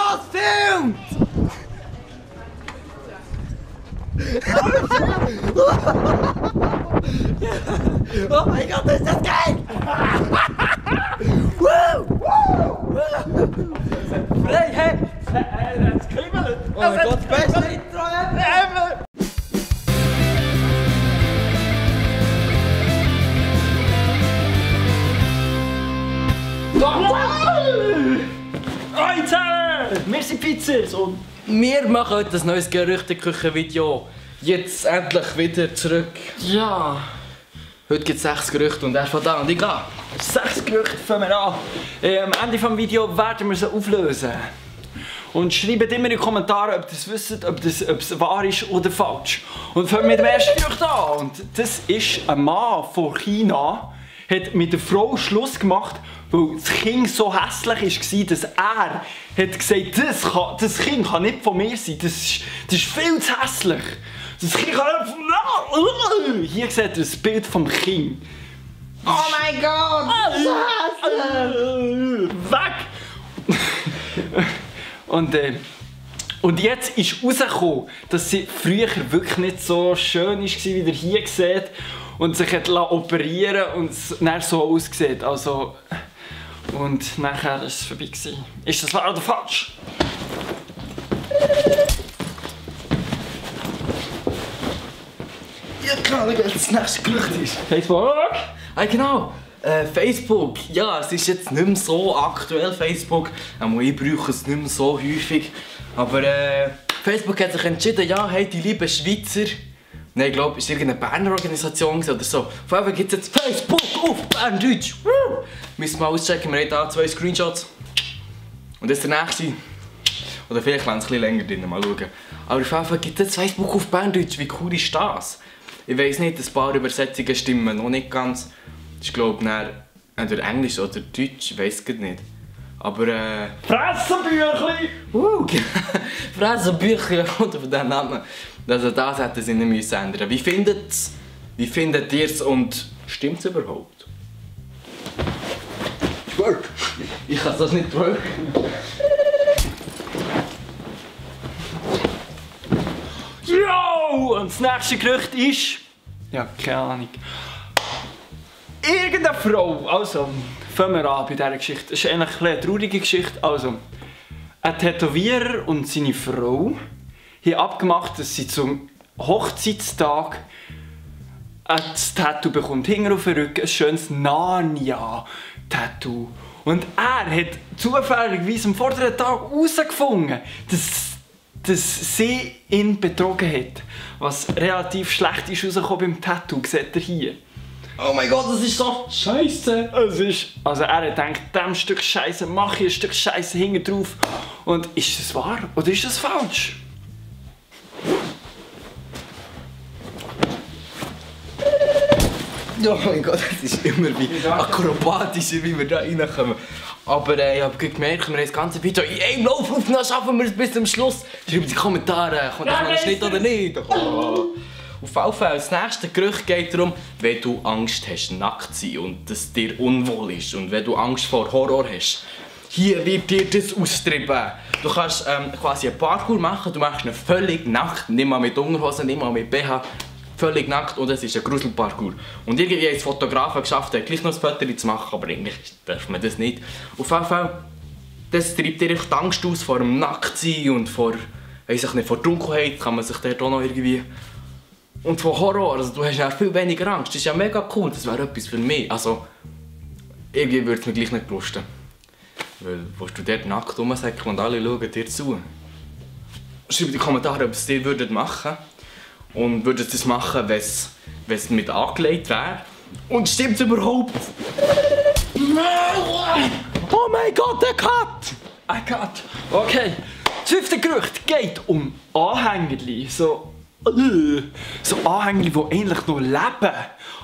was filmt! Oh mein Gott, ist das geil! Frey, hey! Es kribbelt! Oh mein Gott, das beste Intro ever! Hallo zusammen! Wir sind Pizzers und wir machen heute ein neues Gerüchteküche-Video. Jetzt endlich wieder zurück. ja, Heute gibt es 6 Gerüchte und er fängt an und ich gehe. 6 Gerüchte fangen wir an. Am Ende des Videos werden wir sie auflösen. Und schreibt immer in die Kommentare, ob ihr es wisst, ob es wahr ist oder falsch. Und fangen wir mit dem ersten Gerücht an. Und das ist ein Mann von China, hat mit der Frau Schluss gemacht, weil das Kind so hässlich war, dass er hat gesagt, das Kind kann nicht von mir sein, das ist viel zu hässlich. Das Kind kann nicht von mir. Hier seht ihr das Bild vom Kind. Oh mein Gott! Weg! Und jetzt ist rausgekommen, dass sie früher wirklich nicht so schön war, wie ihr hier seht. Und sich hat operieren und es dann so aussieht. Also, und nachher war es vorbei. Ist das wahr oder falsch? Ja klar, was das nächste Gerücht ist. Facebook? Ah genau, Facebook. Ja, es ist jetzt nicht mehr so aktuell, Facebook. Ich brauche es nicht mehr so häufig. Aber Facebook hat sich entschieden, ja, hey, die lieben Schweizer. Nein, ich glaube, es war irgendeine Berner Organisation oder so. Auf jeden Fall gibt es jetzt Facebook auf Berndeutsch. Müssen wir auschecken, wir haben hier 2 Screenshots. Und das ist der nächste. Oder vielleicht lassen es ein bisschen länger drin, mal schauen. Aber auf jeden Fall gibt es jetzt Facebook auf Berndeutsch. Wie cool ist das? Ich weiss nicht, ein paar Übersetzungen stimmen noch nicht ganz. Ich glaube, entweder Englisch oder Deutsch, ich weiss es nicht. Aber Fressenbüchli! Fressenbüchli oder von diesem Namen. Also das hätten sie nicht müssen ändern. Wie findet ihr es und stimmt es überhaupt? Twerk! Ich kann das nicht twerken. Yo! Und das nächste Gerücht ist... Ja, keine Ahnung. Irgendeine Frau, also fangen wir an bei dieser Geschichte. Das ist eigentlich eine traurige Geschichte. Also, ein Tätowierer und seine Frau haben abgemacht, dass sie zum Hochzeitstag ein Tattoo bekommt. Hinten auf dem Rücken ein schönes Narnia-Tattoo. Und er hat zufälligerweise am vorderen Tag herausgefunden, dass sie ihn betrogen hat. Was relativ schlecht ist rausgekommen beim Tattoo, seht ihr hier. Oh mein Gott, das ist so scheiße! Also er hat gedacht, diesem Stück Scheiße mache ich ein Stück Scheiße hinten drauf. Und ist das wahr oder ist das falsch? Oh mein Gott, das ist immer wie akrobatischer, wie wir da reinkommen. Aber ich habe gemerkt, wir haben das ganze Video in einem Lauf aufgenommen, schaffen wir es bis zum Schluss. Schreibt in die Kommentare, kommt das noch ein Schnitt oder nicht? Oh. Auf jeden Fall, das nächste Gerücht geht darum, wenn du Angst hast, nackt zu sein und es dir unwohl ist und wenn du Angst vor Horror hast. Hier wird dir das austrieben. Du kannst quasi einen Parkour machen, du machst ihn völlig nackt, nicht mal mit Unterhosen, nicht mal mit BH. Völlig nackt und es ist ein Gruselparkour. Und irgendwie haben es Fotografen geschafft, gleich noch ein Foto zu machen, aber eigentlich darf man das nicht. Auf jeden Fall, das treibt dir die Angst aus vor dem Nacktsein und vor, weiss ich nicht, vor Dunkelheit kann man sich dort auch noch irgendwie... Und vor Horror, also du hast ja viel weniger Angst, das ist ja mega cool, das wäre etwas für mich. Also, irgendwie würde es mir gleich nicht lusten. Weil, willst du dort nackt rumsäckeln und alle schauen dir zu? Schreib in die Kommentare, ob es dir machen würdet. Und würdet es machen, wenn es mit angelegt wäre? Und stimmt es überhaupt? Oh mein Gott, der Cut! Ein Cut! Okay, das 5. Gerücht geht um Anhängerli. So Anhängli, die eigentlich noch leben.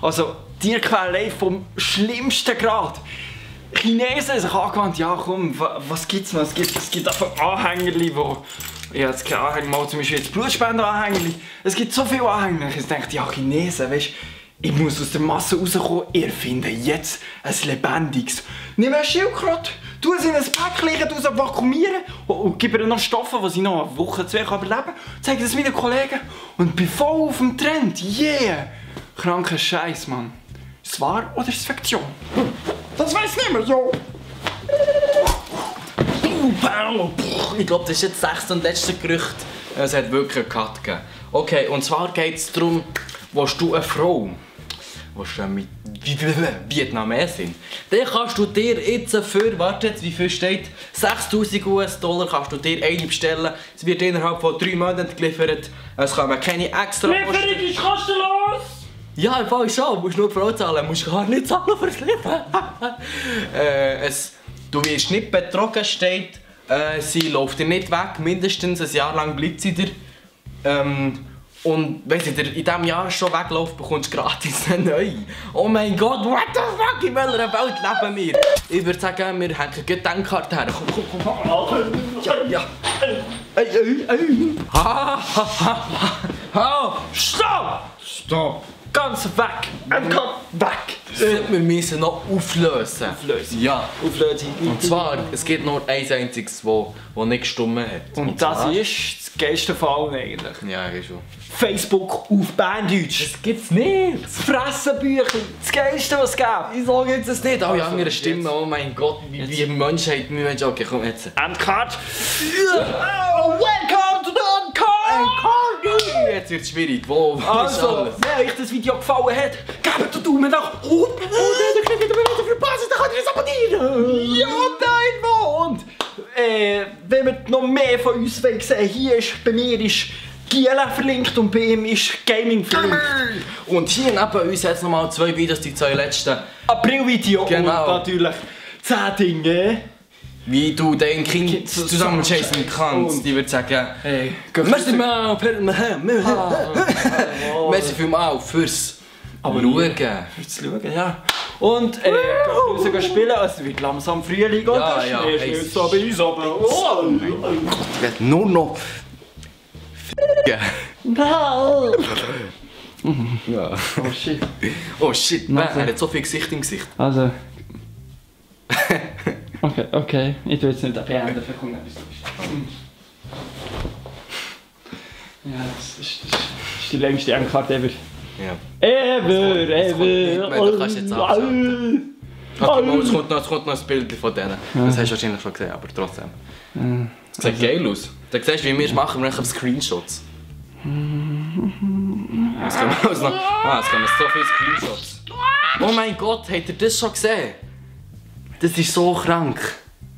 Also Tierquälerei vom schlimmsten Grad. Chinesen haben sich angewandt, ja komm, was gibt's noch? Es gibt einfach Anhängerli, die... Ich habe jetzt keine Anhänger, mal zum Beispiel jetzt Blutspender-Anhänger. Es gibt so viele Anhänger. Ich denke, ja Chinesen, weißt, ich muss aus der Masse rauskommen, ihr findet jetzt ein lebendiges. Nimm eine Schildkröte, tu sie in ein Päckchen legen, tu sie vakuumieren und gib ihr noch Stoffe, die sie noch eine Woche, 2 überleben kann. Zeige das meinen Kollegen und bin voll auf dem Trend. Yeah! Kranker Scheiß, Mann. Ist es wahr oder ist es Fiktion? Das weiß nicht mehr, jo! Ich glaube, das ist jetzt das 6. und letzte Gerücht. Es hat wirklich einen Cut gegeben. Okay, und zwar geht es darum, willst du eine Frau, willst du mit Vietnamesin, dann kannst du dir jetzt für, warte jetzt, wie viel steht, 6'000 US-Dollar kannst du dir eine bestellen. Es wird innerhalb von 3 Monaten geliefert. Es kommen keine extra Lieferung ist kostenlos! Ja, im Fall schon. Du musst nur die Frau zahlen, musst gar nicht zahlen fürs Liefern. Du wirst nicht betrogen, steht. Sie läuft dir nicht weg, mindestens ein Jahr lang bleibt sie dir. Und wenn sie dir in diesem Jahr schon wegläuft, bekommst du gratis eine neue. Oh mein Gott, what the fuck, in welcher Welt leben wir? Ich würde sagen, wir hängen gleich die Tankkarte her. Komm. Ja. Stopp! Ganz weg! Endkart weg! Wir müssen noch auflösen. Ja. Auflösen. Und zwar, es gibt nur ein einziges, das nicht gestimmt hat. Und das zwar, ist das geilste Fall eigentlich. Ja, ist schon. Facebook auf Berndeutsch. Das gibt's nicht. Das Fressenbüchlein. Das geilste, was es gibt. Wieso gibt's das nicht? Alle Also, anderen Stimmen, oh mein Gott, wie Menschheit, wie Mensch. Okay, komm jetzt. Endcard. Oh, welcome to the Endcard! Jetzt wird's schwierig. Wo ist Also, alles? wenn euch das Video gefallen hat, gebt den Daumen nach oben. Und dann könnt ihr wieder verpassen, dann könnt ihr es abonnieren. Ja, dein Mond. Wenn wir noch mehr von uns sehen wollen, hier ist, bei mir ist Giela verlinkt und bei ihm ist Gaming verlinkt. Und hier neben uns jetzt nochmal 2 Videos, die 2 letzten. April-Video Genau. und natürlich 10 Dinge. Wie du dein Kind zusammen chasen kannst. Ich würde sagen, Hey, merci mal, merci vielmals fürs Schauen. Fürs Schauen, ja. Und raus spielen, es wird langsam Frühling und Ja, der ja, Schnee ist hey. nicht so bei uns, aber... Oh, Ich werde nur noch ja. oh shit. Oh shit, man, er hat so viel Gesicht im Gesicht. Also... Okay, ich tue jetzt nicht beenden, vielleicht kommt etwas durch. Ja, das ist die längste Endcard ever. Ja. Ever! Du kannst jetzt abschalten. Okay, es kommt noch ein Bild von denen. Das hast du wahrscheinlich schon gesehen, aber trotzdem. Es sieht geil aus. Da siehst du, wie wir es machen, wir machen Screenshots. Jetzt können wir so viele Screenshots. Oh mein Gott, habt ihr das schon gesehen? Das ist so krank.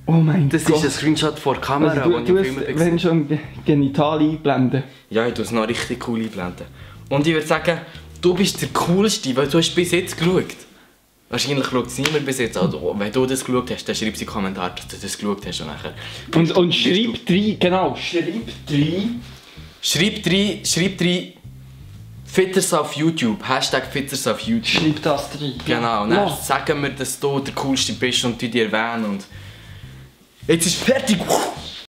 Oh mein Das ist ein Screenshot vor der Kamera, Also, du ich hast, filmen wenn schon genital einblenden. Ja, ich tue es noch richtig cool einblenden. Und ich würde sagen, du bist der Coolste, weil du hast bis jetzt geschaut. Wahrscheinlich schaut es niemand bis jetzt. Also, wenn du das geschaut hast, dann schreib es in die Kommentare, dass du das geschaut hast. Und nachher Und schreib 3, genau, schreib 3. Schreib 3 Fitters auf YouTube. Hashtag Fitters auf YouTube. Schreib das 3. Genau, und dann sagen wir, dass du der Coolste bist und die dir erwähnen. Und jetzt ist fertig.